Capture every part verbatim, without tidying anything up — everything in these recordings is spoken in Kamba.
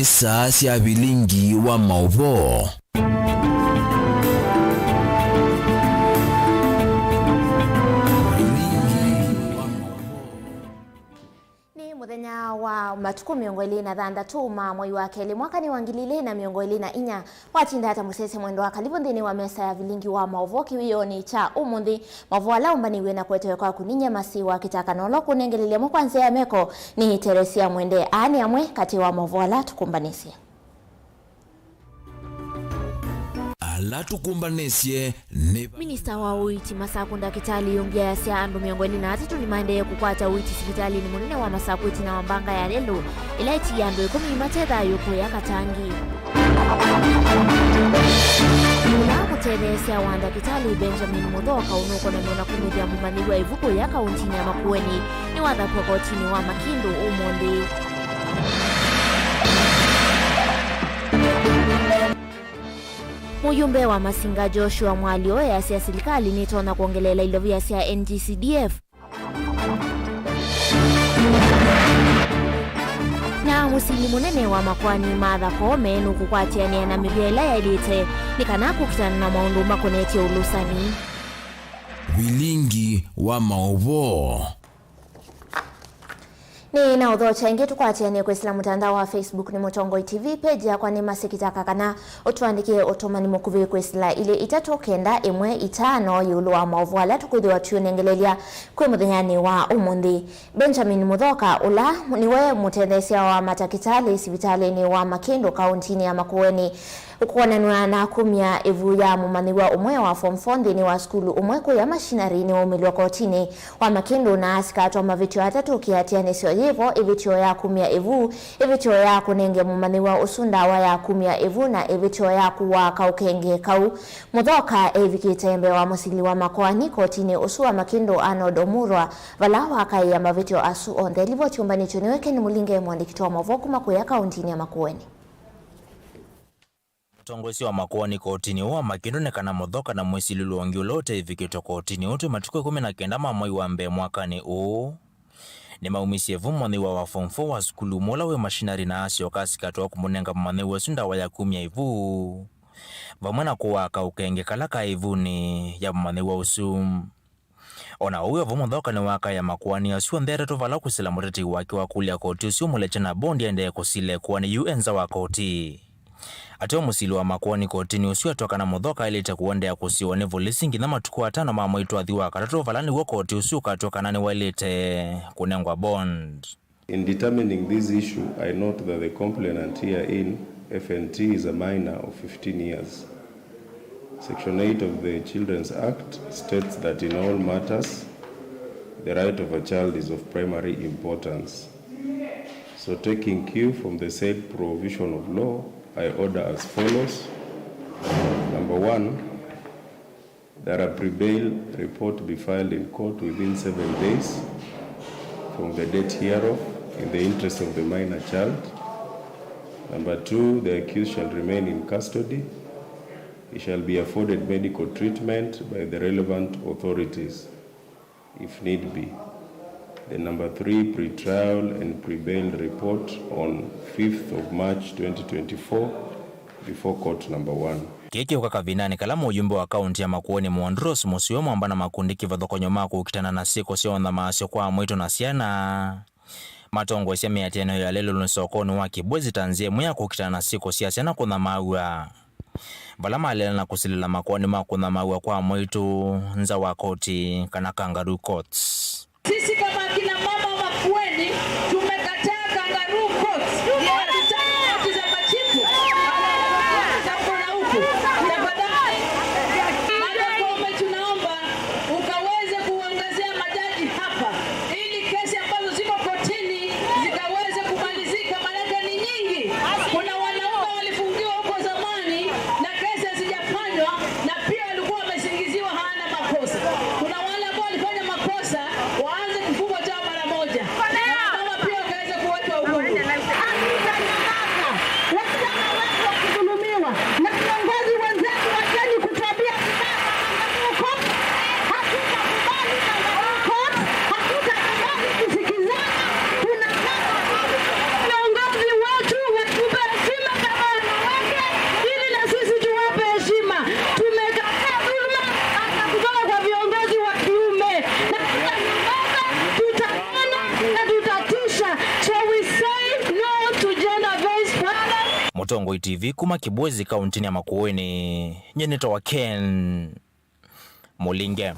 Saa sya vilingi wa maũvoo. Nĩ mũthenya wa matukũ mĩongo ĩlĩ na thanthatũ ma mwei wa kelĩ, mwaka nĩ wa ngili ilĩ na mĩongo ĩlĩ na inya. Watinda ata mũsese mwendo wa kalivu nthĩnĩ wa mesa ya vilingi wa maũvoo kĩwĩonĩ kya ũmũnthĩ. Maũvoo ala ũmbanĩw'e na kũetewe kwaku nĩ nyie Masi wa Kĩtaka, na ũla ũkũnengelelya mo kwa nzĩa ya meko nĩ Teresia Mwende. Aa nĩ amwe katĩ wa maũvoo ala tũkũmbanĩsye. Ala tũkũmbanĩsye nĩ Minista wa ũiiti Masakũ Ndakĩtalĩ Ĩyũmbi ayasya andũ mĩongo ĩlĩ na atatũ nĩmaendee kũkwata ũiiti sivitalĩnĩ mũnene wa Masakũ ĩtina wa mbanga ya lelũ ĩla ĩtiie andũ ĩkũmi mate thayũ kũya Katangi. Ũla mũtetheesya wa ndakĩtalĩ Benjamin Mũthoka ũnũkonanw'a na kumĩthya mũmanyĩw'a ĩvu kũya kauntinĩ ya Makueni nĩwathapw'a kotinĩ wa Makĩndũ ũmũnthĩ. Mũyũmbe wa Masinga Joshua Mwalyo easya silikalĩ nĩtonya kwongeleela ilovia sya N G C D F. Na mũsili mũnene wa Makueni Martha Koome nũkũkwatĩanĩa na mĩvĩa ĩla yaĩlĩte nĩ kana kũkitana na maũndũ makonetye ũlũsani. Vilingi wa maũvoo. Nĩ na ũthokya ĩngĩ tũkwatĩanĩe kwĩsĩla mũtandao wa Facebook nĩ Mũtongoi T V, page yakwa nĩ Masi Kĩtaka, kana ũtũandĩkĩe ũtũmani mũkuvĩ kwĩsĩla ilĩ itatũ kenda ĩmwe itano ĩũlũ wa maũvoo ala tũkwĩthĩwa tũyũnengelelya kwĩ mũthenyanĩ wa ũmũnthĩ. Benjamin Mũthoka, ũla nĩwe mũtetheesya wa matakĩtalĩ sivitalĩnĩ wa Makĩndũ kauntinĩ ya Makueni, ũkonanw'a na kumya ĩvu ya mũmanyĩw'a ũmwe wa form four nthĩnĩ wa sukulu ũmwe kũya Machinery nĩwaumĩlw'a kotinĩ wa Makĩndũ na asikatwa mavĩtyo atatũ kĩatĩanĩsyo yĩvo, ĩvĩtyo ya kumya ĩvu, ĩvĩtyo ya kũnenge mũmanyĩw'a ũsu ndawa ya kumya ĩvu, na ĩvĩtyo ya kũaa kaũkenge kau. Mũthoka eĩvikĩte mbee wa mũsili wa Makueni kotinĩ ũsu wa Makĩndũ Arnold Omurwa, vala wakaĩa mavĩtyo asu onthe. Livoti ũmbanĩtw'e nĩwe Ken Mũlinge, mũandĩki wa maũvoo kuma kũya kauntinĩ ya Makueni. Mũtongoesya wa Makueni kotinĩ ũũ wa Makĩndũ nĩ kana Mũthoka na mwĩsilĩlo ũngĩ ũla ũteĩvikĩtwe kotinĩ ũũ twĩ matukũ ĩkũmi na kenda ma mwei wa mbee mwakanĩ ũũ. Nĩmaumisye ĩvu mũmanyĩw'a wa form four wa sukulu ũmwe ũla wĩ Machinery na asyoka asikatwa kũmũnenga mũmanyĩw'a ũsu ndawa ya kumya ĩvu, vamwe na kũaa kaũkenge kala kaĩ ĩvunĩ ya mũmanyĩw'a ũsu. O na ũu wĩ o vo, Mũthoka nĩwakaĩa Makueni asu onthe atatũ vala kwĩsĩla mũtetei wake wakũlya koti ũsu ũmũlekye na bondi aendee kũsila ĩkoani yu e nza wa koti. Ateo mũsili wa Makueni kotinĩ ũsu atw'a kana Mũthoka aĩlĩte kũendeea kũsiĩwa nĩ volisi nginya matukũ atano ma mwei twathi wa katatũ, vala nĩw'o koti ũsu ũkatw'a kana nĩwaĩlĩte kũnengwa bond. In determining this issue, I note that the complainant herein, F N T, is a minor of fifteen years. Section eight of the Children's Act states that in all matters, the right of a child is of primary importance. So, taking cue from the said provision of law, I order as follows. Number one, that a pre-bail report be filed in court within seven days from the date hereof in the interest of the minor child. Number two, the accused shall remain in custody. He shall be afforded medical treatment by the relevant authorities, if need be. The number three, pre-trial and pre-bail report on fifth of March twenty twenty-four before court number one. Kĩĩ kĩũka kavindanĩ kala mũyũmbe wa kaunti ya Makueni Mwandros Mũseo mwamba na makundi kĩvathũkany'o ma kũkitana na syĩko sya ũnyamasyo kwa amwaitũ na syana matongoesya mĩatĩanĩo ya lelũ nĩ sokonĩ wa Kĩbwezi ta nzĩa ĩmwe ya kũkitana na syĩko sya syana kũnyamaaw'a, vala maleana na kũsilĩla makoani ma kũnyamaaw'a kwa amwaitũ nza wa koti kana kangaroo courts. Sisi kama akina mama wa Makueni tumekataa kangaroo courts. Hatutaki koti za machifu. Hakuna huku. Tafadhali. Martha Koome, tunaomba ukaweze kuongezea majaji hapa ili kesi ambazo ziko kotini zikaweze kumalizika, maanake ni nyingi. Kuna wanaume walifungiwa huko zamani na kesi hazijafanywa, na pia walikuwa wamesingiziwa hawana makosa. Kuna wale ambao walifanya makosa waanze Tongoi T V kuma Kibwezi, kauntinĩ ya Makueni. Nyie nĩtawa Ken Mũlinge.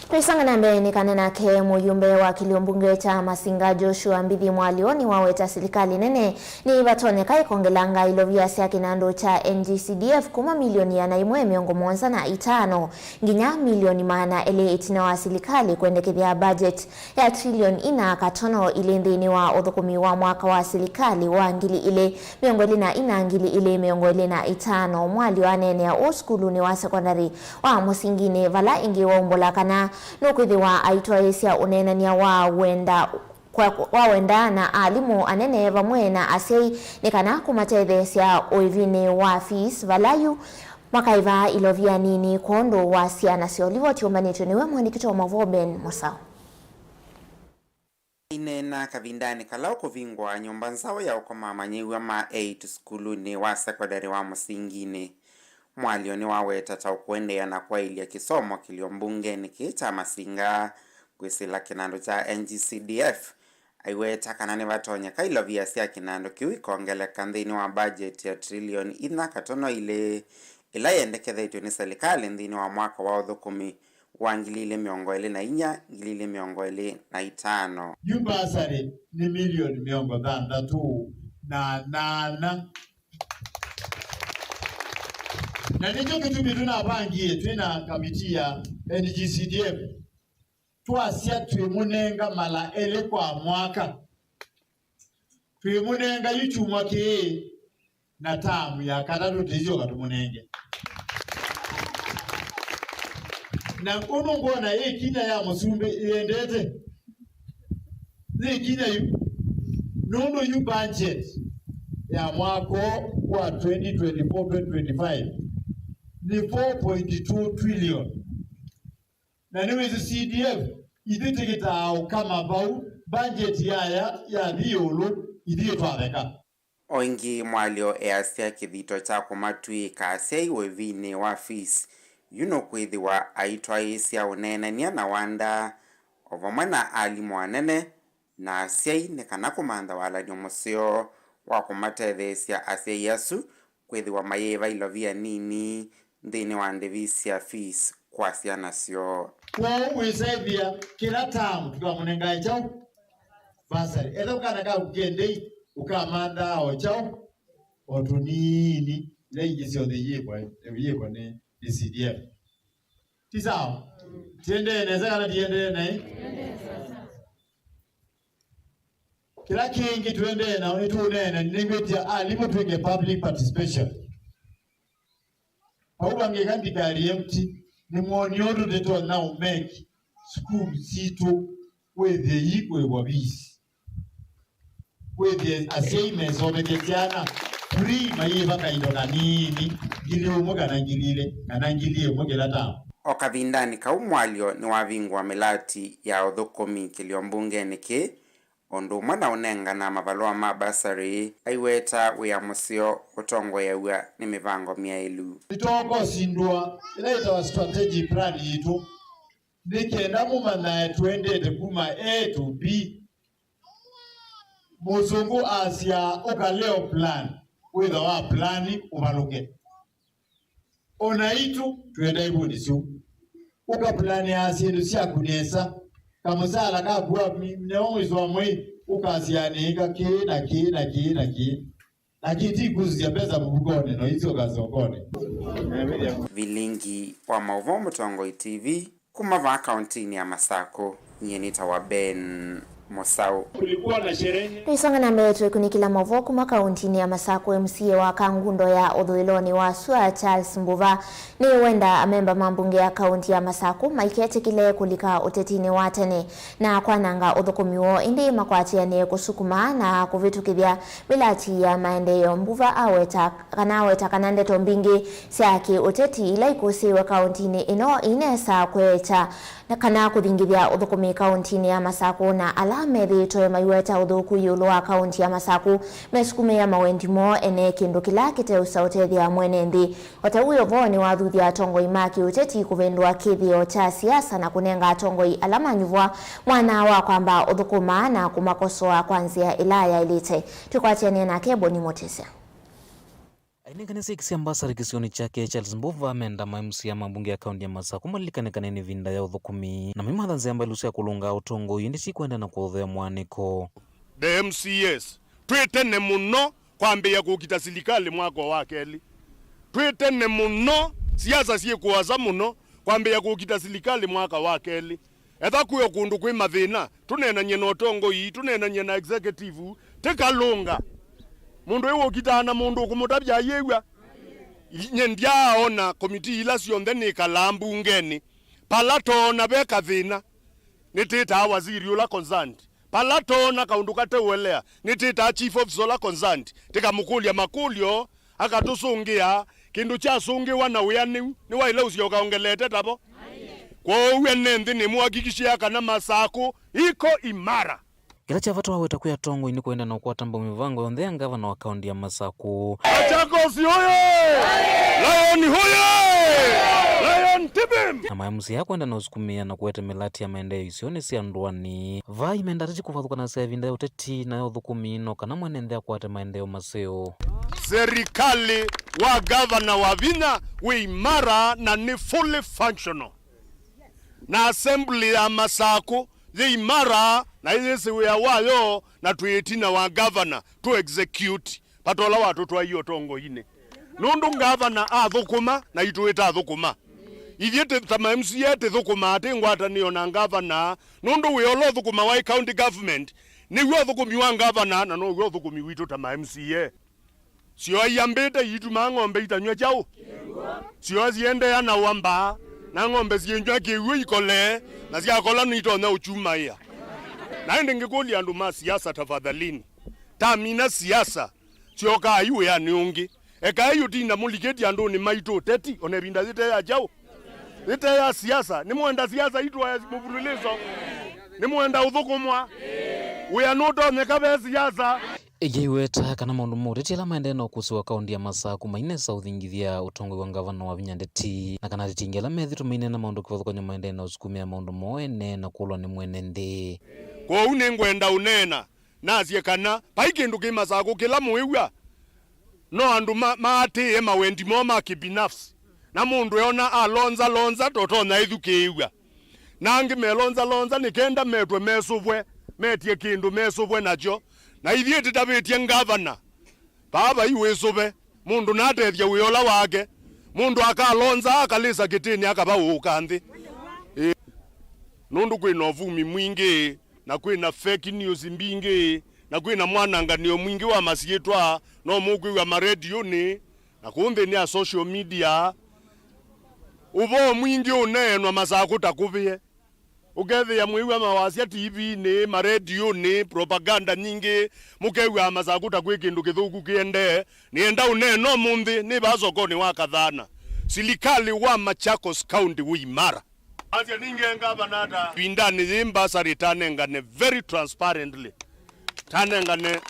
Twĩsonga na mbee nĩ kana nake mũyumbe wa kĩlio mbunge kya Masinga Joshua Mbithi Mwalio nĩwaweta silikalĩ nene nĩvatonyeka ĩkongelanga ilovia sya kĩnandũ kya N G C D F kuma milioni ĩana ĩmwe mĩongo mũonza na itano nginya milioni maana elĩ ĩtina wa silikalĩ kwendekethya budget ya trilioni ina katono ilĩ nthĩnĩ wa ũthũkũmi wa mwaka wa silikalĩ wa ngili ilĩ mĩongo ĩlĩ na ina, ngili ilĩ mĩongo ĩlĩ na itano. Mwalio aneenea ũũ sukulunĩ wa sekondalĩ wa Mũsinginĩ, vala ĩngĩ waumbũla kana nũkwĩthĩwa aitwaĩĩsya ũneenany'a wa wenda kwa, kwa wenda na alimũ anene vamwe na asyai nĩ kana kũmatetheesya ũĩvinĩ wa fees vala yu makaĩvaa ilovia nini kwondũ wa syana syoo. Livoti yũmbanĩtw'e nĩwe mwandĩki wa maũvoo Ben Mũsaũ. Aineena kavindanĩ kala ũkũvingũa nyũmba nzaũ ya ũkoma amanyĩw'a ma eight sukulunĩ wa sekondalĩ wa Mũsinginĩ, Mwalio nĩwaweta ta ũkũendeea na kwaĩlya kĩsomo kĩlio mbungenĩ kĩĩ kya Masinga kwĩsĩla kĩnandũ kya N G C D F. Aiweta kana nĩvatonyeka ilovia sya kĩnandũ kĩu ikongeleka nthĩnĩ wa mbajeti ya trilioni inya katono ilĩ ĩla yendekethetw'e nĩ silikalĩ nthĩnĩ wa mwaka wa ũthũkũmi wa ngili ilĩ mĩongo ĩlĩ na inya, ngili ilĩ mĩongo ĩlĩ na itano. Yu mbasarĩ nĩ milioni mĩongo thanthatũ na nana. Na nĩkyo kĩtumi tũnavangie twĩ na kamitii ya N G C D F, twasya twĩmũnenga mala elĩ kwa mwaka. Twĩmũnenga yu kyumwa kĩĩ, na taamu ya katatũ tĩsyoka tũmũnenge. Na ũndũ ngwona ĩ kinya ya mũsumbĩ ĩendete, yĩ kinya yu, nũndũ yu budget ya mwaka wa twenty twenty-four twenty twenty-five nĩ four point two trillion. Na nĩwĩsĩ C D F, ithyĩ tĩkĩtaa ũkama vau, budget yaya yathi ĩũlũ, ithyĩ twatheka. O ĩngĩ, Mwalio easya kĩthito kya kũmatw'ĩĩka asyai ũĩvinĩ wa fees yu nũkwĩthĩwa aitwaĩĩsya ũneenany'a na wanda o vamwe na alimũ anene na asyai nĩ kana kũmantha walany'o mũseo wa kũmatetheesya asyai asu kwĩthĩwa mayĩva ilovia nini nthĩnĩ wa ndĩvi sya fees kwa syana syoo. Kwoou wĩsethĩa kĩla taamu tũkamũnengae kyaũ? Bursary. Etha kana kaku kendei ũkamanthaa o kyaũ? O tũnini. Ila ingĩ syonthe iyĩkwa, iyĩkwa nĩ, nĩ C D F. Ti sawa? Tiendee nesa kana tiendee naĩ? Kĩla kĩngĩ tũendee nao nĩtũũneena, nĩngwĩtya alimũ twĩke public participation. Vau vangĩka thikari empty, nĩmwonie ũndũ tũtonya ũmeki sukulu sitũ wĩthĩe ikũĩvwa fees. Wĩthĩe asyai mesomethya syana free, mayĩva kaindo kanini, ngili ũmwe kana ngili ilĩ, kana ngili ĩmwe kĩla taamu. O kavindanĩ kau, Mwalio nĩwavingũa mĩlati ya ũthũkũmi kĩlio mbungenĩ kĩĩ, o ũndũ ũmwe na ũnengana mavalũa ma bursary, aiweta wĩa mũseo ũtongoeaw'a nĩ mĩvango myaĩlu. Nĩtũkosindua ĩla ĩtawa strategic plan yitũ, nĩ kenda mũmanyae tũendete kuma A to B. Mũsũngũ asyaa, ũka leo plan, wĩtha wa plan ũvalũke. O naitũ twenda ivundĩ syũ. Ũkaplanĩaa syĩndũ syaku nesa. Kamũsala kaku wa mi-, neo mwĩso wa mwei, ũkasyaa nĩĩka kĩĩ na kĩĩ na kĩĩ na kĩĩ. Lakini ti kusisya mbesa mũvukonĩ, no isyoka songonĩ. Vilingi wa maũvoo Mũtongoi T V, kuma vaa kauntinĩ ya Masakũ, nyie nĩtawa Ben Mũsaũ. Kulikuwa na sherehe. Twĩsonga na mbee, twĩkunĩkĩla maũvoo kuma kauntinĩ ya Masakũ, M C A wa Kangundo ya ũthũĩlonĩ wa sua, Charles Mbuva, nĩwenda amemba ma mbunge ya kaunti ya Masakũ maiketĩkĩle kũlika ũtetinĩ wa tene na kwananga ũthũkũmi woo, ĩndĩ makwatĩanĩe kũsukuma na kũvĩtũkĩthya mĩlati ya maendeeo. Mbuva aweta kana aweta kana ndeto mbingĩ sya kĩ-ũteti ila ikũsĩĩwe kauntinĩ ĩno inesa kũekya na kana kũthingithya ũthũkũmi kauntinĩ ya Masakũ, na ala methĩĩtwe maiweta ũthũku ĩũlũ wa kaunti ya Masakũ mesukumĩĩa mawendi moo ene, kĩndũ kĩla kĩteũsa ũtethya mwene nthĩ. O ta ũu, ũvoo nĩwathuthya atongoi ma kĩ-ũteti kũvĩndũa kĩthĩo kya siasa na kũnenga atongoi ala manyuvwa mwanya wa kwamba ũthũkũma na kũmakosoa kwa nzĩa ĩla yaĩlĩte. Twĩkwatĩanĩe nake Boni Mũtĩsya. Ainenganĩsye kĩsya mbasarĩ kĩsionĩ kyake, Charles Mbuva amenda ma M C A ma mbunge ya kaunti ya Masaku malilikane kana nĩ ĩvinda ya ũthũkũmi, na maimatha nzĩa mbaĩlu sya kũlũnga ũtongoi ĩndĩ ti kwenda na kũthea mwanĩko. The M C As, twĩ tene mũno kwambĩĩa kũkita silikalĩ mwaka wa kelĩ. Twĩ tene mũno, siasa syĩ kũasa mũno kwambĩĩa kũkita silikalĩ mwaka wa kelĩ. Etha kwĩ o kũndũ kwĩ mathĩna, tũneenany'e na ũtongoi, tũneenany'e na executive, tĩkalũnga. Mũndũ ĩ ũkitaa na mũndũ ũkũmũtavya ayĩw'a. Nye ndyaaona komitii ila syonthe nĩkalaa mbungenĩ. Pala toona ve kathĩna, nĩtĩtaa waziri ũla concerned. Pala toona kaũndũ kateũelea, nĩtĩtaa chief officer ũla concerned, tĩkamũkũlya makũlyo, akatũsũngĩa. Kĩndũ kyasũngĩwa na wĩanĩu nĩwaĩle ũsyoka ongelete tavo. Kwoou ene nthĩ nĩmũhakikishĩa kana Masakũ iko imara. Kĩla kya vata waweta kwĩ atongoi nĩ kwenda na ũkwata mbau mĩvango yonthe ya ngavana wa kaunti ya Masakũ. Machakos oye! Lion oye! Lion Tibim! Na ma M C A kwenda na ũsukumĩa na kũete mĩlati ya maendeeo isionĩ sya ndũanĩ. Vaa imenda ateti kũvathũkanasya ĩvinda ya ũteti na ya ũthũkũmi no kana mwene nthĩ akwate maendeeo maseo. Serikali wa gavana Wavinya wĩ imara na nĩ fully functional. Na assembly ya Masakũ yĩ imara na yĩsĩ wĩa wayo, na twĩ ĩtina wa gavana tũ execute vata ũla watũtwaie ũtongoinĩ. Nũndũ ngavana athũkũma, naitũ ĩtathũkũma. Ithyĩ tĩ, ta ma M C A tĩthũkũmaa tĩ ngwatanĩo na ngavana, nũndũ wĩa ũla ũthũkũmawa ĩ county government nĩw'o ũthũkũmi wa ngavana, na now'o ũthũkũmi witũ ta ma M C A. Syoa iambĩte iitumaa ng'ombe itanyw'a kyaũ? Syoa siendeea na ũambaa, na ng'ombe syĩnyw'a kĩw'ũ ikolee, na syakola nĩitonya ũkyumaĩa. Na ĩndĩ ngĩkũlya andũ ma siasa, tafadhalini, tamina siasa, syokai wĩanĩ ũngĩ. Ekai ũtinda mũlikĩtye andũnĩ maitũ ũteti, o na ĩvinda yĩte ya kyaũ? Yĩte ya siasa. Nĩmwenda siasa itwae mũvululĩso? Nĩmwenda ũthũkũmwa? Wĩa nũtonyeka ve siasa. Ĩngĩ iweta kana maũndũ ma ũteti ala maendee na ũkũsĩ wa kaunti ya Masakũ mainesa ũthingithya ũtongoi wa ngavana Wavinya ndeti, na kana ateti aingĩ ala methĩtwe maineena maũndũ kĩvathũkany'o maendee na ũsukumĩa maũndũ moo ene na kũlwa nĩ mwene nthĩ. Kwoou nĩngwenda ũneena nasye kana vai kĩndũ kĩ Masakũ kĩla mũĩw'a, no andũ ma, maatĩĩe mawendi moo ma kĩbinafsi, na mũndũ eona alonza lonza totonya ĩthukĩĩw'a. Na angĩ melonza lonza nĩ kenda metwe mesũvwe, metie kĩndũ mesũvwe nakyo. Na ithyĩ tĩtavĩtye ngavana, vaa vai wĩsũve, mũndũ natethya wĩa ũla wake. Mũndũ akalonza akalĩsa kĩtĩnĩ akavaũũka nthĩ. Ĩĩ. Nũndũ kwĩ na ũvumi mwingĩ, na kwĩ na fake news mbingĩ, na kwĩ na mwananganĩo mwingĩ wa masyĩtwa, no mũkwĩw'a maredionĩ, na kũu nthĩnĩ ya social media, ũvoo mwingĩ ũneenwa Masakũ ta kũvĩe. Ũkethĩa mwĩw'a mawasya T V-nĩ, maredionĩ, propaganda nyingĩ, mũkew'aa Masakũ ta kwĩ kĩndũ kĩthũku kĩendee. Nĩenda ũneena ũmũnthĩ, nĩ vaa sokonĩ wa Kathana. Silikalĩ wa Machakos County wĩ imara. Asya nĩngĩ ngavana ata? Ĩvindanĩ yĩĩ mbasarĩ tanengane very transparently. Tanengane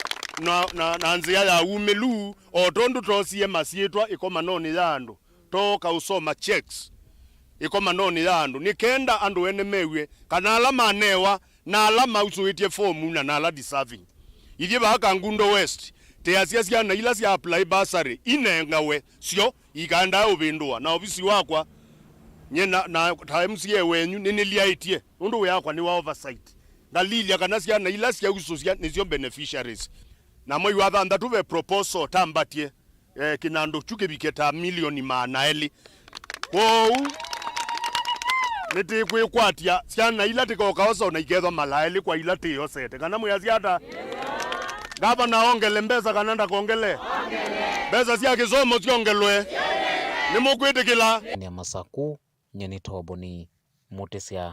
na, na, na nzĩa ya umĩlu, o tondũ toosie masyĩtwa ĩkomanonĩ ya andũ. Tooka ũsoma checks ĩkomanonĩ ya andũ, nĩ kenda andũ ene mew'e kana ala manewa na ala mausũĩtye fomu na, na ala deserving. Ithyĩ vaa Kangundo West, teasya syana ila sya apply bursary inengawe syo ikaendaa ũvĩndũa, na ovisi wakwa, nye na, na ta M C A wenyu, nĩnĩlyaĩtye, nũndũ wĩa wakwa nĩ wa oversight. Ngalilya kana syana ila syausũsya nĩsyo beneficiaries. Na mwei wa thanthatũ ve proposal tambatye, eh, kĩnandũ kyu kĩvike ta milioni maana elĩ. Kwoou, nĩtĩkwĩkwatya syana ila tĩkokaosa ona ikethwa mala elĩ kwa ila tĩosete. Kana mwĩasya ata? Ngavana ongele mbesa kana ndakongele? Mbesa sya kĩsomo syongelwe. Nĩmũkwĩtĩkĩla? Nĩ Masakũ, nyeni Toboni, Mũtĩsya.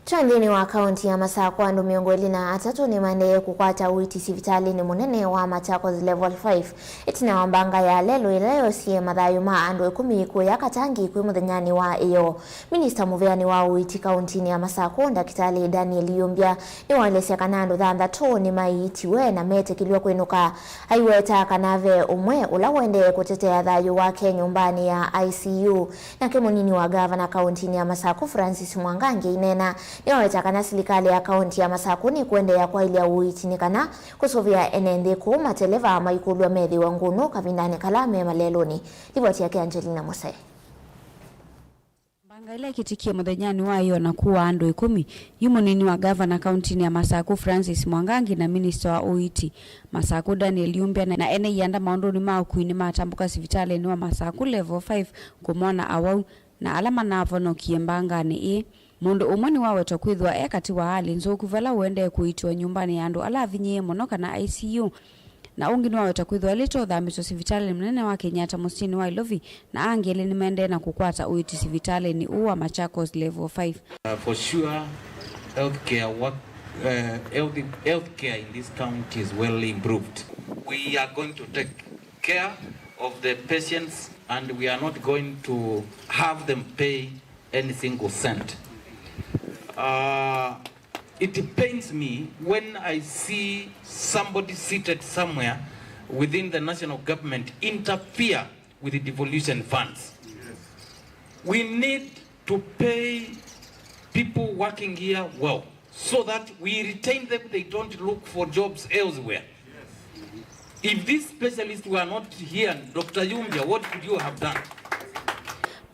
Twa nthĩnĩ wa kaunti ya Masakũ, andũ mĩongo ĩlĩ na atatũ nĩmaendee kũkwata ũiiti sivitalĩnĩ mũnene wa Machakos Level five, ĩtina wa mbanga ya lelũ ĩla yosie mathayũ ma andũ ĩkũmi kũya Katangi kwĩ mũthenyanĩ wa ĩyoo. Minista mũveanĩ wa ũiiti kauntinĩ ya Masakũ, Ndakĩtalĩ Daniel Yumbya, nĩwaelesya kana andũ thanthatũ nĩmaiitiwe na metĩkĩlw'e kwĩnũka. Aiweta kana ve ũmwe ũla ũendee kũtetea thayũ wake nyũmbanĩ ya I C U. Nake mũnini wa ngavana kauntinĩ ya Masakũ, Francis Mwangangi, aineena Nĩwaweta kana silikalĩ ya kaunti ya Masaku nĩkũendeea kwaĩlya ũiiti nĩ kana kũsũvĩa ene nthĩ kũu mateleva maikũlw'a methĩwe ngũnũ kavindanĩ kala me malelũnĩ. Livoti yake Angelina Muse. Mbanga ĩla ĩkĩtĩkie mũthenyanĩ wa ĩyo na kũaa andũ ĩkũmi, yu mũnini wa ngavana kauntinĩ ya Masaku Francis Mwangangi na minista wa ũiiti Masaku Daniel Yumbya na ene ianda maũndũnĩ ma ũkui nĩmatambũka sivitalĩnĩ wa Masaku Level five kũmona awau na ala manavonokie mbanganĩ ĩĩ. Mũndũ ũmwe nĩwawetwa kwĩthĩwa e katĩ wa hali nzũku vala ũendee kũiitiwa nyũmbanĩ ya andũ ala avinyĩĩe mũno kana I C U, na ũngĩ nĩwawetwa kwĩthĩwa aĩlĩte ũthambĩtw'a sivitalĩnĩ mũnene wa Kenyatta mũsyĩnĩ wa Ilovi na angĩ elĩ nĩmaendee na kũkwata ũiiti sivitalĩnĩ ũũ wa Machakos Level five. Uh, for sure, healthcare work, uh, health, healthcare in this county is well improved. We are going to take care of the patients and we are not going to have them pay any single cent. Uh, it pains me when I see somebody seated somewhere within the national government interfere with the devolution funds. We need to pay people working here well so that we retain them, they don't look for jobs elsewhere. If these specialists were not here, Doctor Yumbya, what could you have done?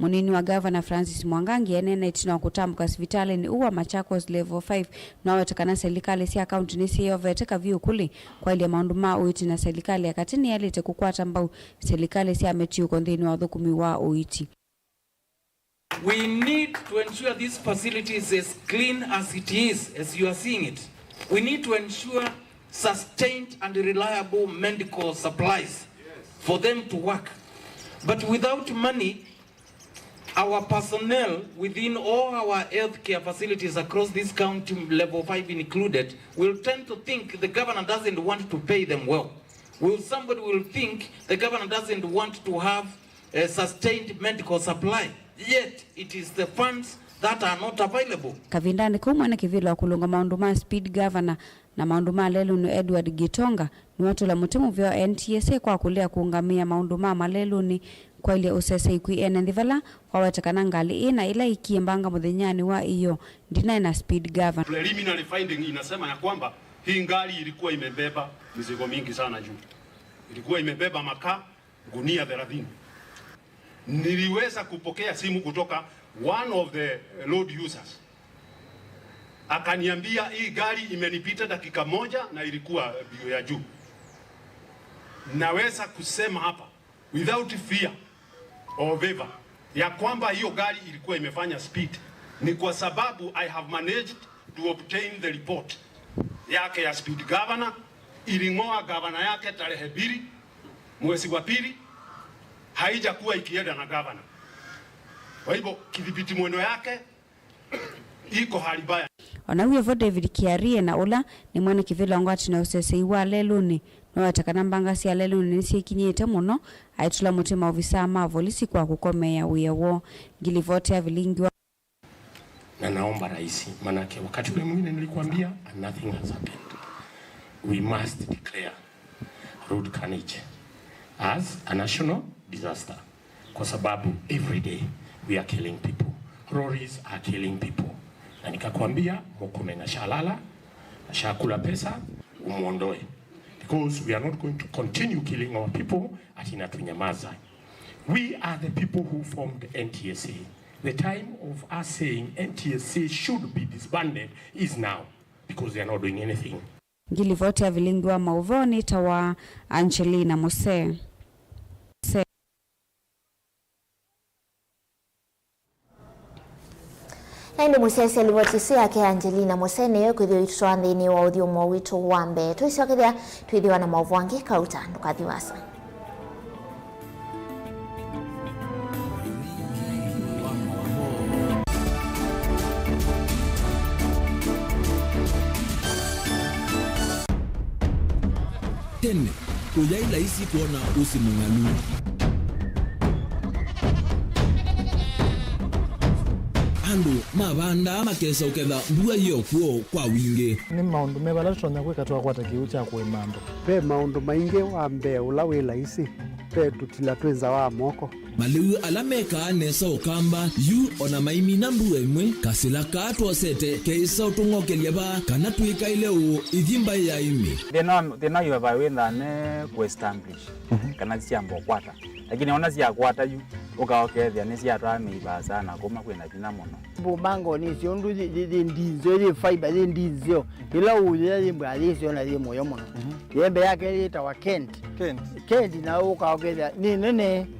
Mũnini wa Gavana Francis Mwangangi eneena ĩtina wa kũtambũka sivitalĩnĩ ũũ wa Machakos Level five, nĩwaweta kana silikalĩ sya kaunti nĩsyĩyovete kavyũ kũlĩ kwaĩlya maũndũ ma ũiiti, na silikalĩ ya katĩ nĩyaĩlĩte kũkwata mbau silikalĩ sya mĩtiũko nthĩnĩ wa ũthũkũmi wa ũiiti. We need to ensure this facility is as clean as it is, as you are seeing it. We need to ensure sustained and reliable medical supplies for them to work. But without money, our personnel within all our healthcare facilities across this county, level five included, will tend to think the governor doesn't want to pay them well. Will, somebody will think the governor doesn't want to have a sustained medical supply, yet it is the funds that are not available. Kavindanĩ kau mwene kĩvĩla wa kũlũnga maũndũ ma speed governor na maũndũ ma lelũnĩ Edward Gitonga nĩwatũla mũtĩ mũvea N T S A kwa kũlea kũũngamĩa maũndũ ma malelũnĩ kwaĩlya ũsesei kwĩ ene nthĩ vala waweta kana ngalĩ ĩĩ na ĩla ĩkie mbanga mũthenyanĩ wa ĩyoo ndinaĩ na speed governor. Preliminary finding inasema ya kwamba hii gari ilikuwa imebeba mizigo mingi sana juu. Ilikuwa imebeba makaa gunia thelathini. Niliweza kupokea simu kutoka one of the road users. Akaniambia, "Hii gari imenipita dakika moja na ilikuwa mbio ya juu." Naweza kusema hapa without fear or favor ya kwamba hiyo gari ilikuwa imefanya speed. Ni kwa sababu I have managed to obtain the report yake ya speed governor. Iling'oa gavana yake tarehe mbili mwezi wa pili, haijakuwa ikienda na gavana. Kwa hivyo, kidhibiti mwendo yake iko hali mbaya. O na wĩ vo, David Kiarie, na ũla nĩ mwene kĩvĩla wa ngwatanĩo ya ũsesei wa lelũnĩ, nĩwaweta kana mbanga sya lelũnĩ nĩsyĩkinyĩte mũno, aitũla mũtĩ maovisaa ma volisi kwa kũkomeea wĩa woo. Ngilivoti ya vilingi wa Na naomba rais, manake wakati ule mwingine nilikuambia and nothing has happened. We must declare road carnage as a national disaster, kwa sababu every day we are killing people. Lorries are killing people. Na nikakwambia, Murkomen ashalala, ashakula pesa, umuondoe. Because we are not going to continue killing our people ati na tunyamaza. We are the people who formed N T S A. The time of us saying N T S A should be disbanded is now, because they are not doing anything. Ngilivoti ya vilingi wa maũvoo nĩtawa Angelina Muse. Na ĩndĩ mũsyaĩĩsya livoti ĩsu yake Angelina Muse nĩyo ĩkwĩthĩwa ĩitũtwaa nthĩnĩ wa ũthyũmũo witũ wa mbee. Twĩsyokethya twĩthĩwa na maũvoo angĩ kauta, ndũkathi vaasa. Tene, kũyaĩ laisi kwona ũsĩ mũng'alu. Andũ mavandaa makesa ũketha mbua yĩ o kw'o kwa wingĩ. Nĩ maũndũ meva ala tũtonya kwĩka twakwata kĩw'ũ kya kũĩma andũ? Ve maũndũ maingĩ. Wa mbee ũla wĩ laisi Ve tũtila twĩ nza wa moko. Malĩu ala mekaa nesa Ũkamba yu o na maimina mbua ĩmwe, kasĩla kaa twosete keĩsa ũtũng'okelya vaa kana twĩkaĩle ũũ ithi mbaĩ ya ĩmĩ. Thĩna wa, thĩna wa highway wĩthaa me kũ establish, mhm, kana syamba ũkwata. Lakini ona syakwata yu, ũka ũkethĩa nĩsyatwaa mĩi vaasa na kũma kwĩna vinya mũno. Mbumbango nĩ syo ũndũ yĩ, yĩ, yĩ ndinzeo, yĩ fiber, yĩ ndinzeo. Ĩla ũyĩa yĩ mbwa yĩ syo na yĩ mũyo mũno. Mhm. Yembe yake yĩtawa Kent. Kent. Kent na ũka ũkethĩa nĩ nene. Mhm.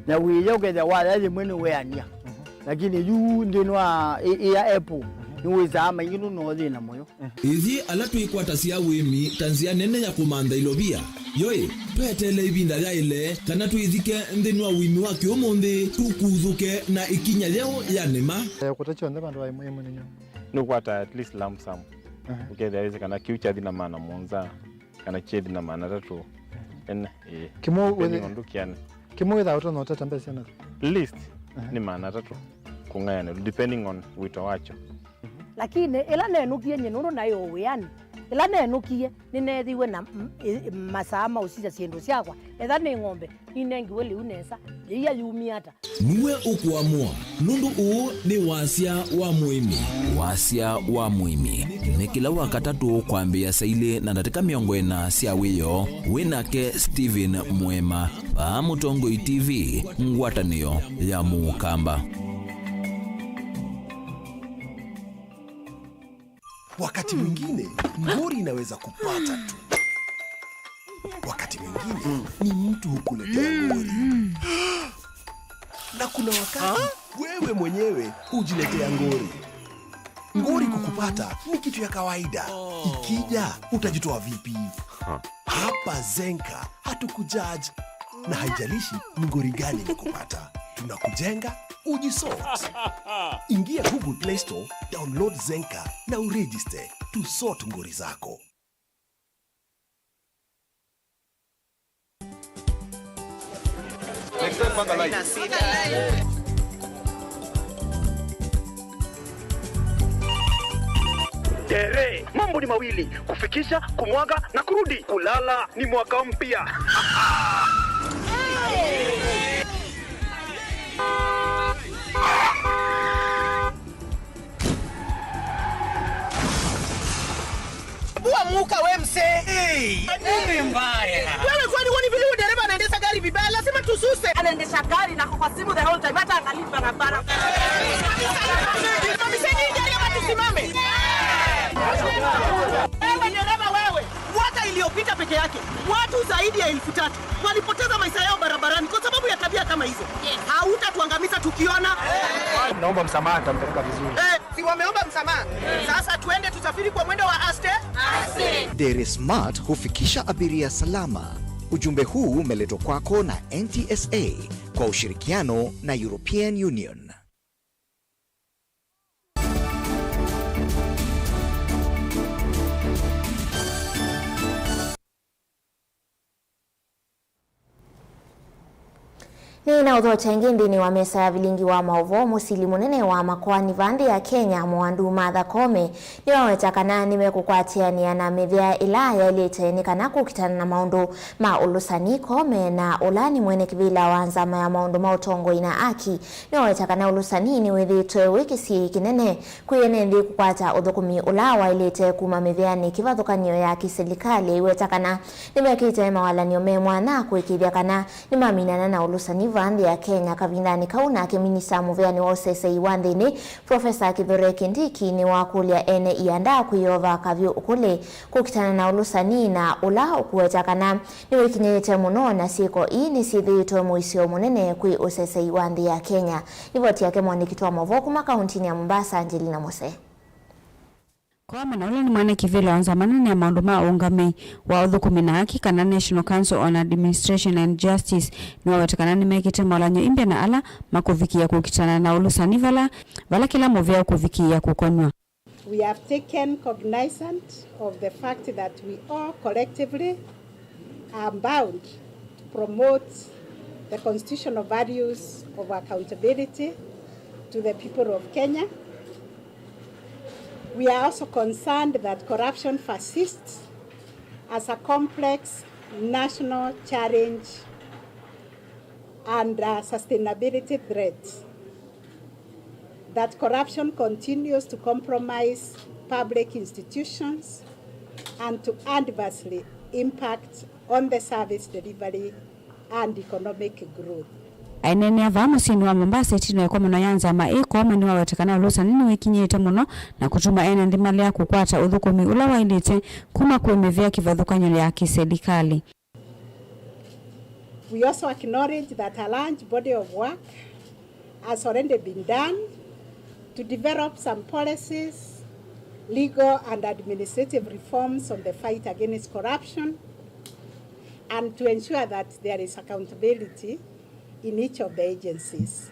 Na wĩya ũkethĩa waya yĩmwe nĩ weania. Mhm. Lakini yu nthĩnĩ wa ĩ, ĩ ya apple, mhm, nĩ wĩsaa maingĩ nũno yĩ na mũyo. Ithyĩ ala twĩkwatasya ũĩmi ta nzĩa nene ya kũmantha ilovia, yoĩ, tweteele ĩvinda yaĩle kana twĩthike nthĩnĩ wa ũĩmi wa kĩũmũnthĩ, tũkuthũke na ĩkinya yeũ ya nĩma. Eh, kũta kyonthe vandũ va ĩmwe ĩmwe nĩ nyũmba. Nĩ ũkwata at least lump sum. Aha. Ũkethĩa wĩsĩ kana kĩu kyathi na maana mũonza, kana kyethi na maana atatũ. Ene, ĩĩ. Kĩmwe depending wĩthĩ- on ndũkĩanĩ. Kĩmwe wĩthaa ũtonya ũtata mbesa na? Least, aha, nĩ maana atatũ kũng'ayanĩlwa, depending on wĩto wakyo. Lakini ĩla nenũkie nyie nũndũ naĩ o wĩanĩ, ĩla nenũkie nĩneethiwe na m-, ĩ-, masaa ma ũsisya syĩndũ syakwa, etha nĩ ng'ombe, ninengiwe lĩu nesa, yĩia yumie ata? Nĩwe ũkũamũa, nũndũ ũũ nĩ wasya wa mũĩmi. Wasya wa mũĩmi nĩ kĩla Wakatatũ kwambĩĩa saa ilĩ na ndatĩka mĩongo ĩna sya wĩoo, wĩ nake Stephen Mũema, vaa Mũtongoi T V, ngwatanĩo ya Mũkamba. Wakati mwingine, ngori inaweza kupata tu. Wakati mwingine, ni mtu hukuletea ngori. Na kuna wakati, wewe mwenyewe hujiletea ngori. Ngori kukupata ni kitu ya kawaida. Ikija, utajitoa vipi? Hapa Zenka, hatukujudge. Na haijalishi ni ngori gani imekupata, tunakujenga, ujisort. Ingia Google Play Store, download Zenka na uregister. Tusort ngori zako. Tere, mambo ni mawili, kufikisha, kumwaga na kurudi. Kulala ni mwaka mpya. Bua muka we mse. Hey, nini mbaya? Wewe kwani huoni vile huyu dereva anaendesha gari vibaya? Lazima tususe. Anaendesha gari na kwa simu the whole time, hata angalii barabara. Simamisheni hii gari ama tusimame. Wewe dereva wewe, mwaka iliyopita peke yake, watu zaidi ya elfu tatu walipoteza maisha yao barabarani kwa sababu ya tabia kama hizo. Yes. Hautatuangamiza tukiona. Naomba msamaha, nitampeleka vizuri. Eh, si wameomba msamaha? Sasa twende tusafiri kwa mwendo wa aste. Aste. Dere Smart hufikisha abiria salama. Ujumbe huu umeletwa kwako na N T S A kwa ushirikiano na European Union. Nĩ na ũthokya ĩngĩ nthĩnĩ wa mesa ya vilingi wa maũvoo. Mũsili mũnene wa makoani va nthĩ ya Kenya, Mũandu Martha Koome, nĩwaweta kana nĩmekũkwatĩanĩa na mĩvĩa ĩla yaĩlĩte nĩ kana kũkitana na maũndũ ma ũlũsani. Koome, na ũla nĩ mwene kĩvĩla wa nzama ya maũndũ ma ũtongoi na aki, nĩwaweta kana ũlũsani nĩwĩthĩĩtwe wĩ kĩsiĩĩ kĩnene kwĩ ene nthĩ kũkwata ũthũkũmi ũla waĩlĩte kuma mĩvĩanĩ. Kĩvathũkany'o ya kĩsilikalĩ ĩweta kana nĩmekĩte mawalany'o me mwanya kũĩkĩĩthya kana nĩmaminana na ũlũsani va nthĩ ya Kenya kavindanĩ kau. Nake minista mũvĩanĩ wa ũsesei wa nthĩnĩ, Profesa Kithure Kindiki, nĩwakũlya ene ianda kwĩyova kavyũ ũkũlĩ kũkitana na ũlũsani, na ũla ũkũweta kana nĩwĩkinyĩĩte mũno, na syĩko ii nĩsyĩthĩĩtwe mũisyo mũnene kwĩ ũsesei wa nthĩ ya Kenya. Livoti yake mwandĩki wa maũvoo kuma kauntinĩ ya Mombasa, Angelina Mose. Koome, na ũla nĩ mwene kĩvĩla wa nzama nene ya maũndũ ma ũũngamĩi wa ũthũkũmi na aki, kana National Council on Administration and Justice, nĩwaweta kana nĩmekĩte mawalany'o imbya na ala makũvikĩĩa kũkitana na ũlũsani vala, vala kĩla mũvĩa ũkũvikĩĩa kũkonw'a. We have taken cognizance of the fact that we all collectively are bound to promote the constitutional values of accountability to the people of Kenya. We are also concerned that corruption persists as a complex national challenge and a sustainability threat, that corruption continues to compromise public institutions and to adversely impact on the service delivery and economic growth. Aineenea vaa mũsyĩnĩ wa Mombasa ĩtina wa ĩkomano ya nzama ĩĩ, Koome nĩwaweta kana ũlũsani nĩwĩkinyĩte mũno na kũtuma ene nthĩ malea kũkwata ũthũkũmi ũla waĩlĩte kuma kwĩ mĩvĩa kĩvathũkany'o ya kĩselikalĩ. We also acknowledge that a large body of work has already been done to develop some policies, legal and administrative reforms on the fight against corruption and to ensure that there is accountability in each of the agencies.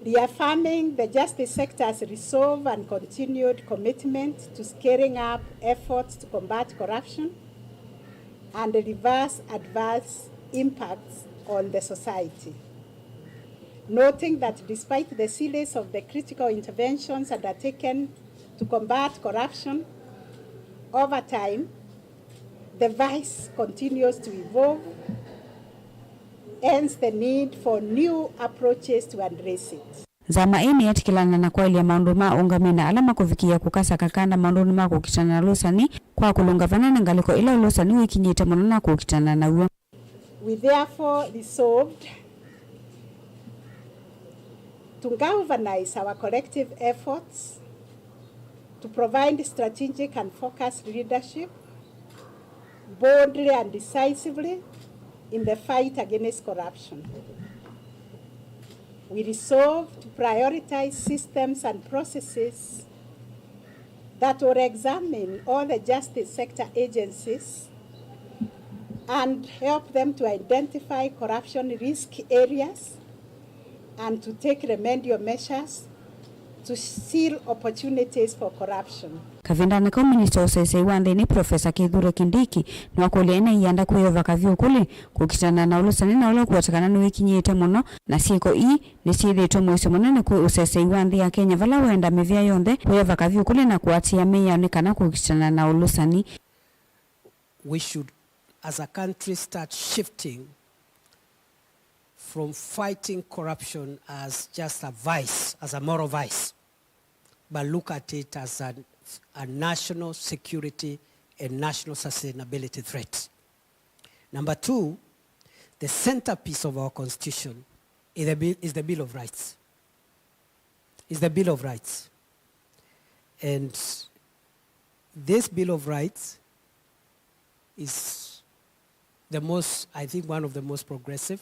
Reaffirming the justice sector's resolve and continued commitment to scaling up efforts to combat corruption and reverse adverse impacts on the society. Noting that despite the series of the critical interventions undertaken to combat corruption over time, the vice continues to evolve, hence the need for new approaches to address it. Nzama ĩĩ nĩyetĩkĩlana na kwaĩlya maũndũ ma ũngamĩi na ala makũvikĩĩa kũkasa kakanda maũndũnĩ ma kũkitana na ũlũsani kwa kũlũnga vamwe na ngalĩko ĩla ũlũsani wĩkinyĩte mũno na kũkitana naw'o. We therefore resolved to galvanize our collective efforts to provide strategic and focused leadership boldly and decisively in the fight against corruption. We resolve to prioritize systems and processes that will examine all the justice sector agencies and help them to identify corruption risk areas and to take remedial measures to seal opportunities for corruption. Kavindanĩ kau, minista wa ũseseĩ wa nthĩnĩ, Profesa Kithure Kindiki, nĩwakũlya ene ianda kwĩyova kavyũ kũlĩ kũkitana na ũlũsani na ũla ũkweteka kana nĩwĩkinyĩte mũno, na syĩko ii nĩsyĩthĩĩtwe mũisyo mũnene kwĩ ũseseĩ wa nthĩ ya Kenya, vala wenda mĩvĩa yonthe kwĩyova kavyũ kũlĩ na kũatĩĩa mĩao nĩ kana kũkitana na ũlũsani. We should, as a country, start shifting from fighting corruption as just a vice, as a moral vice, but look at it as a, a national security and national sustainability threat. Number two, the centerpiece of our constitution is the Bill, is the Bill of Rights. Is the Bill of Rights. And this Bill of Rights is the most, I think, one of the most progressive,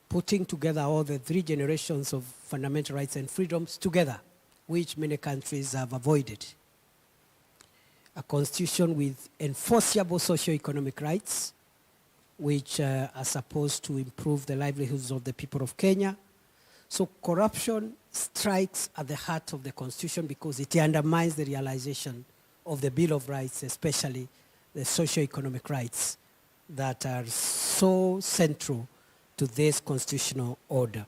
putting together all the three generations of fundamental rights and freedoms together, which many countries have avoided. A constitution with enforceable socio-economic rights, which, uh, are supposed to improve the livelihoods of the people of Kenya. So corruption strikes at the heart of the constitution because it undermines the realization of the Bill of Rights, especially the socio-economic rights that are so central to this constitutional order.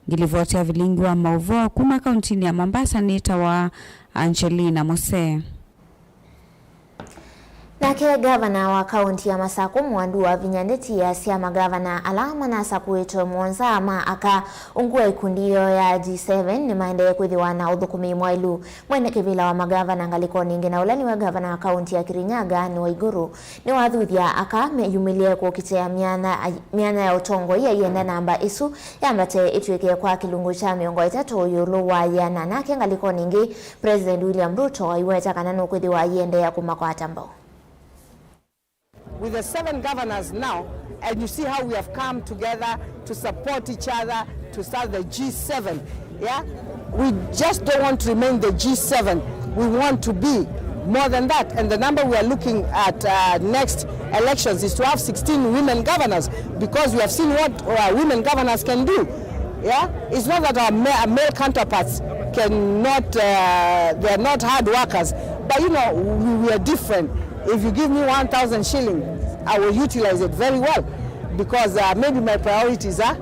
Ngilivoti ya vilingi wa maũvoo kuma kauntinĩ ya Mombasa nĩtawa Angelina Musee. Nake ngavana wa kaunti ya Masakũ, Mwandu wa Vinya, ndetie asya magavana ala manasakũĩtwe mũonza ma aka ungu wa ikundi yoo ya G seven nĩmaendee kwĩthĩwa na ũthũkũmi mwaĩlu. Mwene kĩvĩla wa magavana ngalĩkonĩ ĩngĩ, na ũla nĩwe ngavana wa kaunti ya Kirinyaga, Anne Waiguru, nĩwathuthya aka meyumĩlye kũkitĩa myanya, myanya ya ũtongoi aienda namba ĩsu yambate ĩtw'ĩke kwa kĩlungu kya mĩongo ĩtatũ ĩũlũ wa yĩana. Nake ngalĩkonĩ ĩngĩ, President William Ruto aiweta kana nũkwĩthĩwa aiendeea kũmakwata mbau. With the seven governors now, and you see how we have come together to support each other to start the G seven. Yeah? We just don't want to remain the G seven. We want to be more than that. And the number we are looking at, uh, next elections is to have sixteen women governors, because we have seen what, uh, women governors can do. Yeah? It's not that our ma-, our male counterparts cannot, uh, they are not hard workers, but, you know, we, we are different. If you give me one thousand shilling, I will utilize it very well because, uh, maybe my priorities are,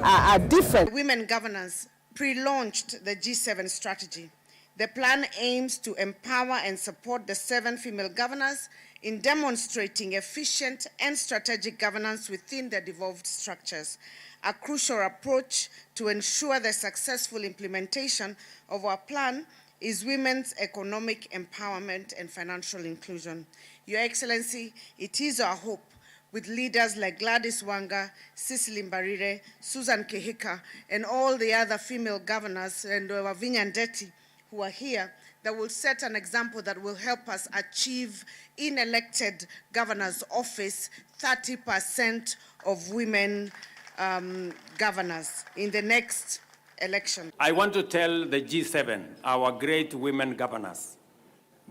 are, are different. Women governors pre-launched the G seven strategy. The plan aims to empower and support the seven female governors in demonstrating efficient and strategic governance within the devolved structures. A crucial approach to ensure the successful implementation of our plan is women's economic empowerment and financial inclusion. Your Excellency, it is our hope, with leaders like Gladys Wanga, Cecily Mbarire, Susan Kihika, and all the other female governors, and Wavinya Ndeti, who are here, that will set an example that will help us achieve, in elected governor's office, thirty percent of women, um, governors in the next election. I want to tell the G seven, our great women governors,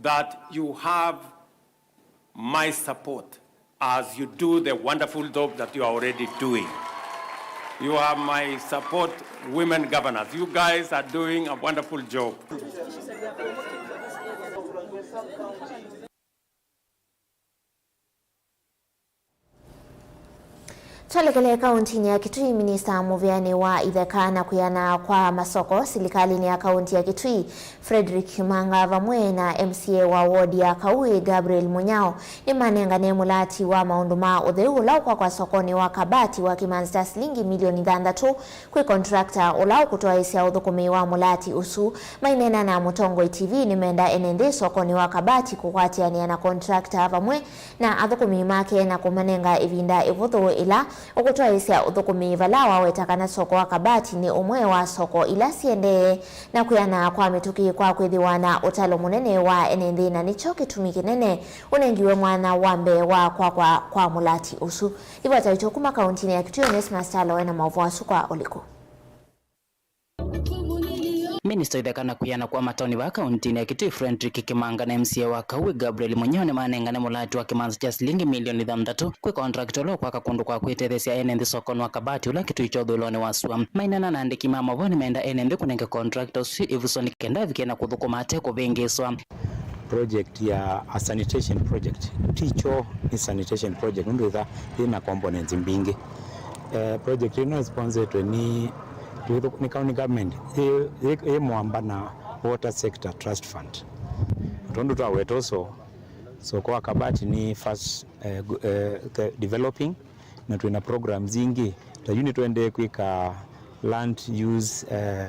that you have my support as you do the wonderful job that you are already doing. You have my support, women governors. You guys are doing a wonderful job. Twelekele kauntinĩ ya Kitui, minista mũvĩanĩ wa itheka na kwĩana kwa masoko silikalĩnĩ ya kaunti ya Kitui, Frederick Kimanga, vamwe na M C A wa wodi ya Kaui, Gabriel Munyao, nĩmanengane mũlati wa maũndũ ma ũtheu ũla ũkwakwa sokonĩ wa Kabati wa kĩmanzi kya silingi milioni thanthatũ kwĩ contractor ũla ũkũtwaĩĩsya ũthũkũmi wa mũlati ũsu. Maineena na Mũtongoi T V, nĩmenda ene nthĩ sokonĩ wa Kabati kũkwatĩanĩa na contractor vamwe na athũkũmi make na kũmanenga ĩvinda ĩvũthũ ĩla ũkũtwaĩĩsya ũthũkũmi, vala waweta kana soko wa Kabati nĩ ũmwe wa soko ila siendee, na kwĩana kwa mĩtũkĩ kwa kwĩthĩwa na ũtalo mũnene wa ene nthĩ, na nĩkyo kĩtumi kĩnene ũnengiwe mwanya wa mbee wa kwakwa kwa mũlati ũsu. Livoti yaitũ kuma kauntinĩ ya Kitui, Onesmus Kyalo ena maũvoo asu kwa ũliku. Minista itheka na kwĩana kwa mataoni vaa kauntinĩ ya Kitui, Frederick Kimanga, na M C A wa Kaui, Gabriel Munyao, nĩmanengane mũlati wa kĩmanzi kya silingi milioni thanthatũ kwĩ contractor ũla ũkwaka kũndũ kwa kwĩtetheesya ene nthĩ sokonĩ wa Kabati ũla Kitui kya ũthũĩlonĩ wa sua. Maineena na andĩki ma maũvoo, nĩmenda ene nthĩ kũnenge contractor ũsu ĩvuso nĩ kenda avikĩe na kũthũkũma ate kũvĩngĩĩswa. Project ya a sanitation project ti kyoo, nĩ sanitation project nũndũ ĩtha yĩna components mbingĩ. Eh, project ĩno ĩsponsetwe nĩ, nĩ county government ĩ, ĩ, ĩ mwamba na Water Sector Trust Fund. Tondũ twaweta ũsoo, soko wa Kabati nĩ first, eh, gu- eh, the developing, na twĩna programs ingĩ. Ta yu nĩtũendee kwĩka land use, eh,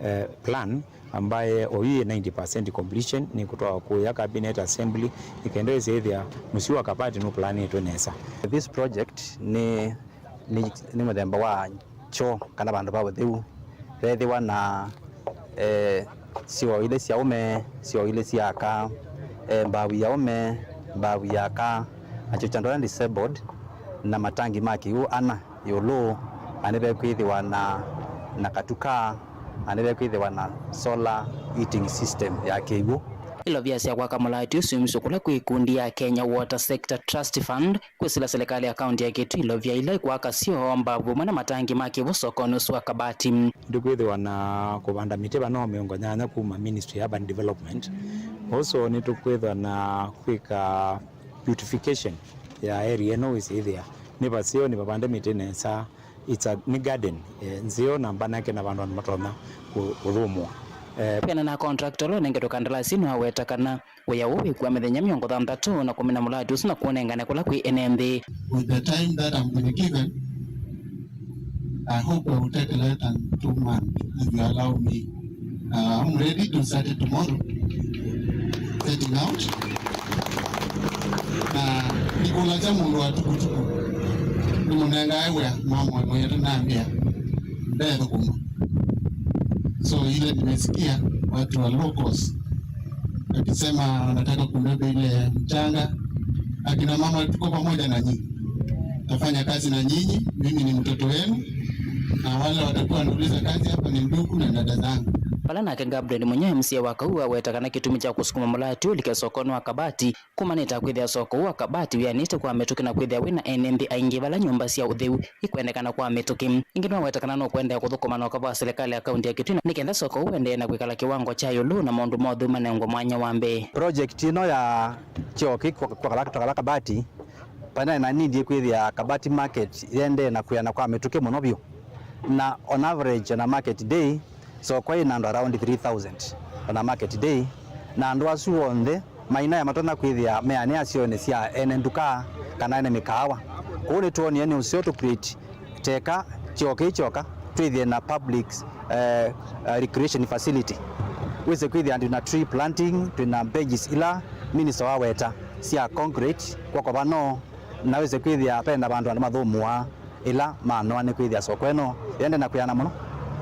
eh, plan ambaye oyu yĩ ninety percent completion, nĩkũtwawa kũya cabinet assembly, nĩkenda ĩsĩthĩa mũsyĩ wa Kabati nũplanĩtwe nesa. This project nĩ, nĩ, nĩ mũthemba wa kyoo kana vandũ va ũtheu. Vethĩwa na, eh, syoo ilĩ sya ũme, syoo ilĩ sya aka, eh, mbavu ya ũme, mbavu ya aka, na kyoo kya andũ ala disabled, na matangi ma kĩw'ũ ana ĩũlũ, na nĩvekwĩthĩwa na, na katuka, na nĩvekwĩthĩwa na solar heating system ya kĩw'ũ. Ilovia sya kwaka mũlaĩti ũsu syumisye kũla kwĩ ikundi ya Kenya Water Sector Trust Fund, kwĩsĩla silikalĩ ya kaunti ya Kitui ilovia ila ikwaka syoo, mbavu vamwe na matangi ma kĩw'ũ sokonĩ ũsu wa Kabati. Nĩtũkwĩthĩwa na kũvanda mĩtĩ vano mĩongo nyanya kuma Ministry ya Urban Development. Also nĩtũkwĩthĩwa na kwĩka beautification ya area ĩno wĩsĩthĩa nĩ vaseo, nĩvavande mĩtĩ nesa. It's a, nĩ garden, eh, nzeo na mbanake na vandũ andũ matonya kũ- kũthũmũa. Eh, kwĩana na contractor ũla ũnengetwe kandalasi nĩwaweta kana wĩa ũũ wĩkua mĩthenya mĩongo thanthatũ na kũmina mũlaĩti ũsu na kũũnengane kũla kwĩ ene nthĩ. With the time that I'm been given, I hope I will take less than two months if you allow me. Uh, I'm ready to start it tomorrow. Setting out. Na nĩkũlasya mũndũ wa tukutuku nĩmũnengae wĩa, mamwe mwĩĩtu nambĩa ndethũkũma. So ile nimesikia watu wa locals akisema wanataka kubeba ile mchanga. Akina mama, tuko pamoja na nyinyi, tafanya kazi na nyinyi. Mimi ni mtoto wenu, na wale watakuwa wanauliza kazi hapa ni ndugu na dada zangu. Vala nake Gabriel Munyao, M C A wa Kaui, aweta kana kĩtumi kya kũsukuma mũlaĩti ũlike sokonĩ wa Kabati kumanĩte na kwĩthĩa soko ũũ wa Kabati wĩanĩte kwa mĩtũkĩ na kwĩthĩa wĩna ene nthĩ aingĩ vala nyũmba sya ũtheu ikwendekana kwa mĩtũkĩ. Ĩngĩ nĩwaweta kana nũkũendeea kũthũkũma na ũkavaa silikalĩ ya kaunti ya Kitui nĩkenda soko ũũ ũendee na kwĩkala kĩwango kya ĩũlũ na maũndũ ma ũtheu manengwe mwanya wa mbee. Project ĩno ya kyoo kĩ kwa, kwa, kwa, kwa Kabati, pana na nindi kwĩthĩa Kabati market yendee na kwĩana kwa mĩtũkĩ mũno vyũ. Na on average, on a market day, soko ĩna andũ around three thousand on a market day, na andũ asu onthe Maina ya matonya kwĩthĩa meanĩa syonĩ sya ene nduka kana ene mĩkaawa. Kũu nĩtwonie nĩ ũseo tũ create teka kyoka kyoka twĩthĩe na public, eh, eh, recreation facility. Wĩse kwĩthĩa twĩna tree planting, twĩna benches ila minister waweta sya concrete kwa kovano, na wĩse kwĩthĩa vena vandũ andũ mathũmũaa ĩla manoa nĩ kwĩthĩa soko ĩno yende na kwĩana mũno.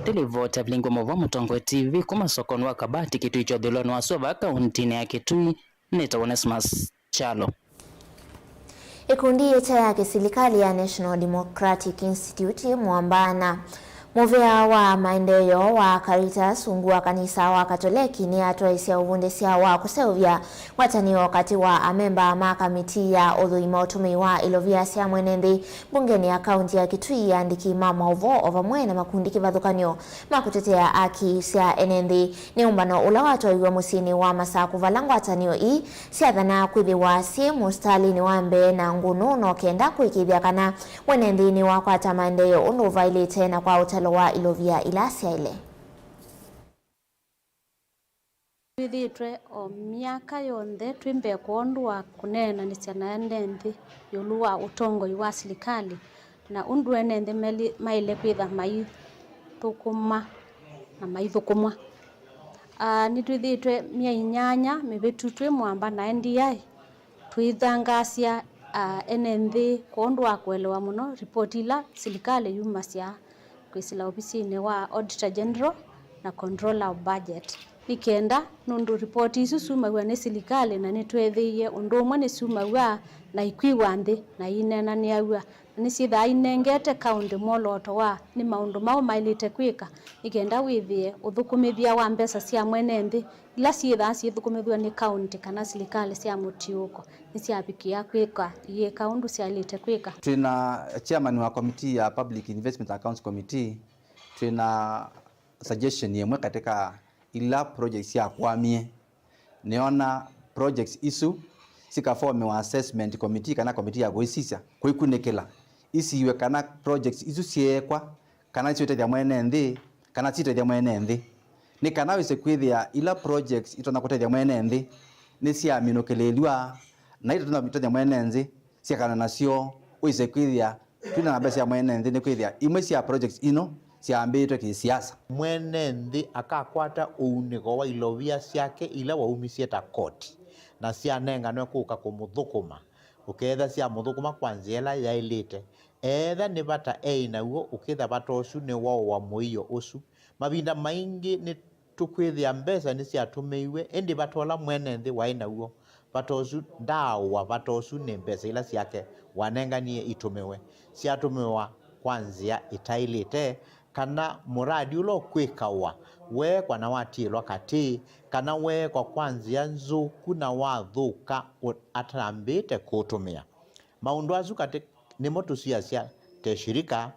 Nĩ livoti ya Vilingi wa Mauvoo, Mũtongoi T V, kuma sokonĩ wa Kabati, Kitui kya ũthũĩlonĩ wa Suva, kauntinĩ ya Kitui, nĩtawa Onesmus Kyalo. Ĩkundi ĩte ya kĩsilikalĩ ya National Democratic Institute yĩ mũambana mũvea wa maendeeo wa Caritas ungu wa kanisa wa Katoleki nĩyatwaĩsya ũvundĩsya wa kũseũvya ngwatanĩo katĩ wa amemba ma kamitii ya ũthũi maũtũmĩi wa ilovia sya mwene nthĩ mbungenĩ ya kaunti ya Kitui, aandĩki ma maũvoo o vamwe na makundi kĩvathũkany'o ma kũtetea aki sya ene nthĩ. Nĩ ũmbano ũla watwaiwe mũsyĩnĩ wa Masaku, vala ngwatanĩo ii syathanaa kwĩthĩwa syĩ mũsitalĩnĩ wa mbee na ngũnũ, no kenda kũĩkĩĩthya kana mwene nthĩ nĩwakwata maendeeo ũndũ ũvaĩlĩte na kwa ũtalo wa ilovia ila syaĩle. Twĩthĩĩtwe o myaka yonthe twĩ mbee kwondũ wa kũneenanĩsya na ene nthĩ ĩũlũ wa ũtongoi wa silikalĩ na ũndũ ene nthĩ meli-, maĩle kwĩtha maithũkũma na maithũkũmwa. Aa, nĩtwĩthĩĩtwe myei nyanya mĩvĩtu twĩ mũamba na N D I tũithangaasya, aa, ene nthĩ kwondũ wa kũelewa mũno ripoti ila silikalĩ yumasya kwĩsĩla ovisinĩ wa Auditor General na Controller of Budget. Nĩ kenda, nũndũ ripoti isu syumaw'a nĩ silikalĩ na nĩtweethĩie ũndũ ũmwe nĩsyumaw'a na ikwĩw'a nthĩ na ineenanĩaw'a, na nĩsyĩthaa inengete kaũntĩ mwolooto wa nĩ maũndũ maũ maĩlĩte kwĩka nĩ kenda wĩthĩe ũthũkũmĩthya wa mbesa sya mwene nthĩ ila syĩthaa syĩthũkũmĩthw'a nĩ kaũntĩ kana silikalĩ sya mũtiũũko nĩsyavikĩa kwĩka iyĩka ũndũ syaĩlĩte kwĩka. Twĩ na chairman wa committee ya Public Investment Accounts Committee, twĩ na suggestion ĩmwe katika ila projects syakwamie. Nĩona projects isu sikafomiwa assessment committee kana committee ya kũisisya, kũikunĩkĩla, isiwe kana projects isu syeekwa kana nĩsiũtethya mwene nthĩ, kana sitethya mwene nthĩ. Nĩ kana wĩse kwĩthĩa ila projects itonya kũtethya mwene nthĩ nĩsyaminũkĩlĩĩlw'a, na itatonya kũtethya mwene nthĩ syakana nasyo, wĩse kwĩthĩa twina namba sya mwene nthĩ nĩ kwĩthĩa imwe sya projects ino syaambĩĩtwe kĩsiasa. Mwene nthĩ akakwata ũunĩko wa ilovia syake ila waumisye ta koti, na syanenganwe kũka kũmũthũkũma, ũketha syamũthũkũma kwa nzĩa ĩla yaĩlĩte. Eetha nĩ vata eĩ naw'o, ũkĩtha vata ũsu nĩwaũa mũio ũsu. Mavinda maingĩ nĩtũkwĩthĩa mbesa nĩsyatũmĩiwe, ĩndĩ vata ũla mwene nthĩ waĩ naw'o, vata ũsu ndaaũa vata ũsu nĩ mbesa ila syake wanenganie itũmĩwe. Syatũmĩwa kwa nzĩa ĩtaĩlĩte, kana mũradi ũla ũkwĩkawa weekwa na watiĩlwa katĩ, kana weekwa kwa nzĩa nzũku na wathũka ũ-, atambĩte kũũtũmĩa. Maũndũ asu katĩ nĩmo tũsiasya te shirika,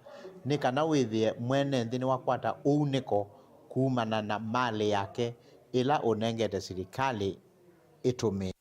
nĩ kana wĩthĩe mwene nthĩ nĩwakwata ũunĩko kumana na malĩ yake ĩla ũnengete silikalĩ ĩtũmĩe.